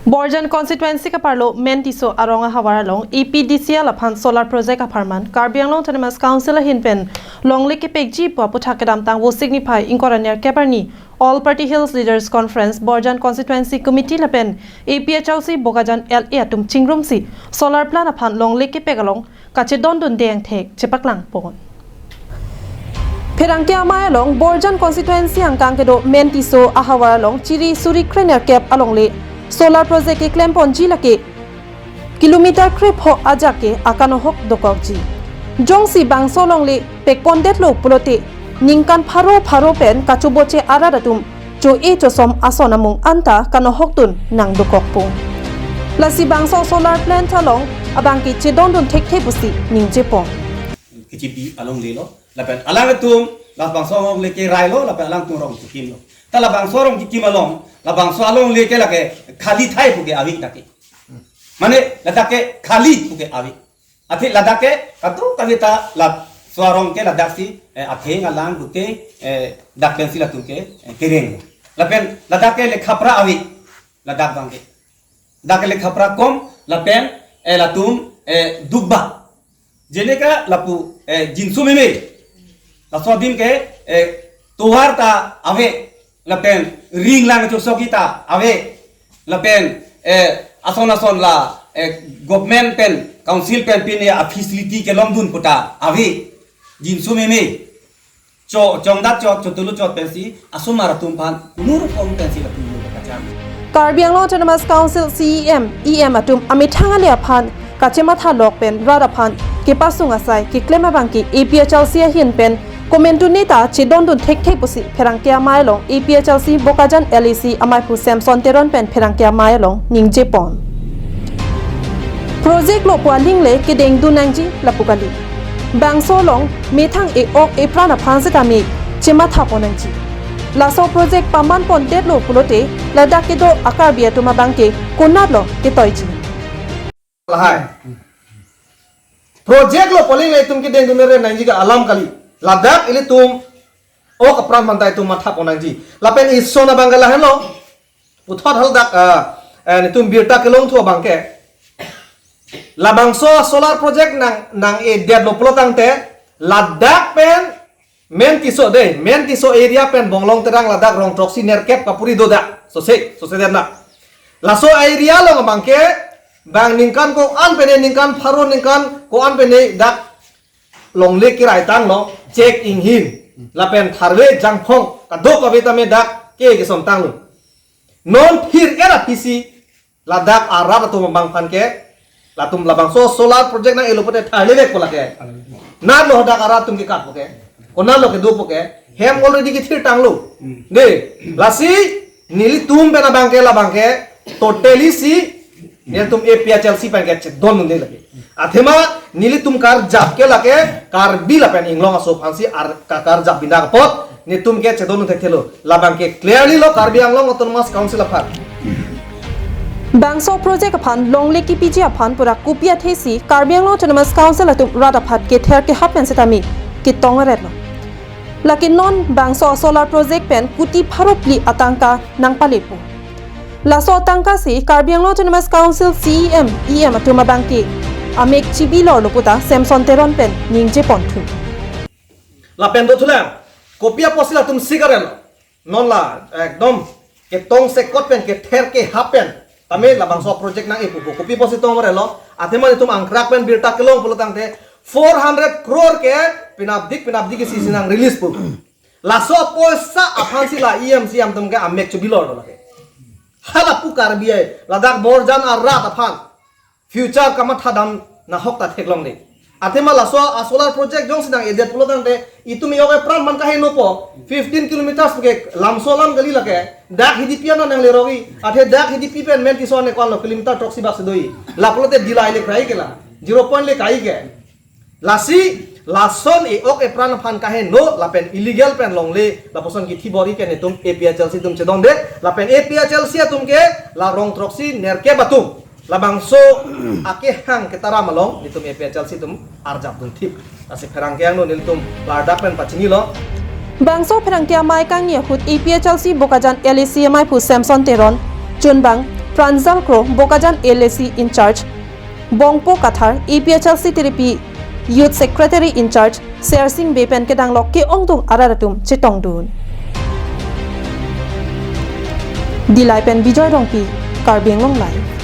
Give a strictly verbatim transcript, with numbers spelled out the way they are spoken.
Borjan constituency kaparlo Mentiso arong ahavar along A P D C L aphan solar project apharman Karbi Anglong Autonomous Council ahin pen longle kepekji pu aputhak kedamtang Vosik niphai ingkoi ra nerkep arni All Party Hills Leaders Conference Borjan Constituency Committee lapen A P H L C Bokajan L A atum chingrumsi solar plant aphan longle kepek along kachedondunde angthek chepaklangpon. Pherangke amei along Borjan constituency angkang kedo Mentiso ahavar along chiri suri krenerkep alongle solar project keklemponji lake kilometer krepho ajak ke akanohok dokokji. Jongsi bangso longle pekpondetlo pulote ningkan pharo pharo pen kachoboche arat atum cho-e chosom ason amung anta kanohokdun nangdokokpo. Lasi bangso solar plant along abangke chedondun thekthe pusi ningjepon. Kechibi alongle lo, lapen alangtum labangso alongle kerailo, lapen alangtum rong kekimlo. Ta labangso rong kekim along, labangso alongle ke lake khali thai puke avi dak ke. Mane ladak ke khali puke avi. Athe ladak ke kadokave ta laso arong ke ladaksi, eh, atheng alang gute, eh, dak pensi latum ke, eh, kereng. Lapen ladak ke lekhapra avi, ladak abangke. Dak ke lekhapra kom, lapen, eh, latum, eh, dukba. Jeneka lapu, eh, jinso meme. Laso adim ke, eh, tovar ta ave, lapen ring lang chosok ta ave, lapen, eh, ason ason la, eh, government pen, council pen pine a facility kelongdun pu ta ave, jinso meme. Cho, chongdat chot, chotulu chot pensi, asomar atum aphan, nurkom pensi latum nurkom kacham. Karbi Anglong Autonomous Council C E M, E M atum amethang ale aphan kachematha lok pen rat aphan kepasung asai keklem abangke A P H L C ahin pen komantu neta chedondun thekthe pusi pherangke amei along A P H L C Bokajan L A C ameiphu Samson Teron pen pherangke amei along ningjepon. Project lo pu aling le kedengdun nangji lapu kali. Bangso along methang e-ok epran aphan setame chemathapon nangji. Laso project pamanpondetlo pulote ladak kedo a-Karbi atum abangke konatlo ketoiji. Lahai. Project lo pu aling le itum kedengdun rem nangji ke alam kali. Ladak ilitum ok apran aphan ta itum mathapon nangji. Lapen ison abangke lahenlo. Puthot hal dak, ah, eh, netum birta kelongthu abangke. Labangso solar project nang, nang-edetlo pulo tangte, ladak pen Mentiso de, Mentiso area pen Bonglong Terang ladak rong throksi nerkep kapuri do dak. Sose, sose den dak. Laso area along abangke, bang ningkan ko-an pene ningkan pharo ningkan ko-an pene dak longle kerai tanglo, chek inghin, lapen tharve jangphong, kadokave tame dak ke keson tanglo. Non phir era P C, ladak arat atum abang aphan ke, latum labangso solar project nang-elo pote tharlevek ko lake. Natlo hadak arat atum ke kat po ke. Konatlo kedo po ke. Hem already kethir tanglo. Hmm. De, lasi nelitum pen abangke labangke totally si nelitum A P H L C pen ke chedondunde lake. Athema nelitum karjap ke lake Karbi lapen inglong aso aphansi ar ka-, karjap bina apot netum ke chedondun thekthelo. Labangke clearly lo Karbi Anglong Autonomous Council aphan. Bangso project aphan longle kepiji aphan pura kopi athesi Karbi Anglong Autonomous Council atum rat aphan kether kehap pen setame ketong aretlo. Lake non bangso solar project pen kuti pharo phli atangka nangpalepo. Laso atangka si Karbi Anglong Autonomous Council C E M, E M atum abangke amek chibilorlo pu ta Samson Teron pen ningjeponthu. Lapen dothulang, kopi apotsi latum sigarel. Non la, ekdom, ketong sekot pen, kether kehap pen. Tame labangso project nang-epo pu. Kopi apotsi tong arelo. Athema netum angkrak pen birta kelong pulo tangte, four hundred crore ke pinapdik, pinapdik ke sisi nang-release pu. Laso apoisa aphansi la E M C E M atum ke amek chibilorlo lake. Hala pu Karbi ai, ladak Borjan arat aphan future kamathadam nahok ta theklongle. Athema laso a solar project jongsi nang-edet pulo tangte, itum e-ok epran aphan kaheno po, fifteen kilometers ke lamso alam kali lake, dak Hidipi an nanglerogi, athe dak Hidipi pen Mentiso ne ko-anlo kilometer throksi bak si do-i. La pulote Dillai le krai ke la, zero point le kai ke. Lasi, lason e-ok epran aphan kaheno, lapen illegal pen longle, lapuson kithi bor-i ke netum A P H L C atum chedonde, lapen A P H L C atum ke, la rong throksi nerkep atum. Labangso akehang ketaram along, netum A P H L C atum arjap dunthip. Lasi pherangke angno nelitum ladak pen pachinilo. Bangso pherangke amei kangni ahut A P H L C Bokajan L A C ameiphu Samson Teron, chunbang, Pranjal Kro, Bokajan L A C in charge Bongpo Kathar, A P H L C Tiripi Youth Secretary in charge Sersing Bey pen kedang lok ke-ongdung arat atum chetongdun. Dillai pen Bijoy Rongpi, Karbi Anglong Live.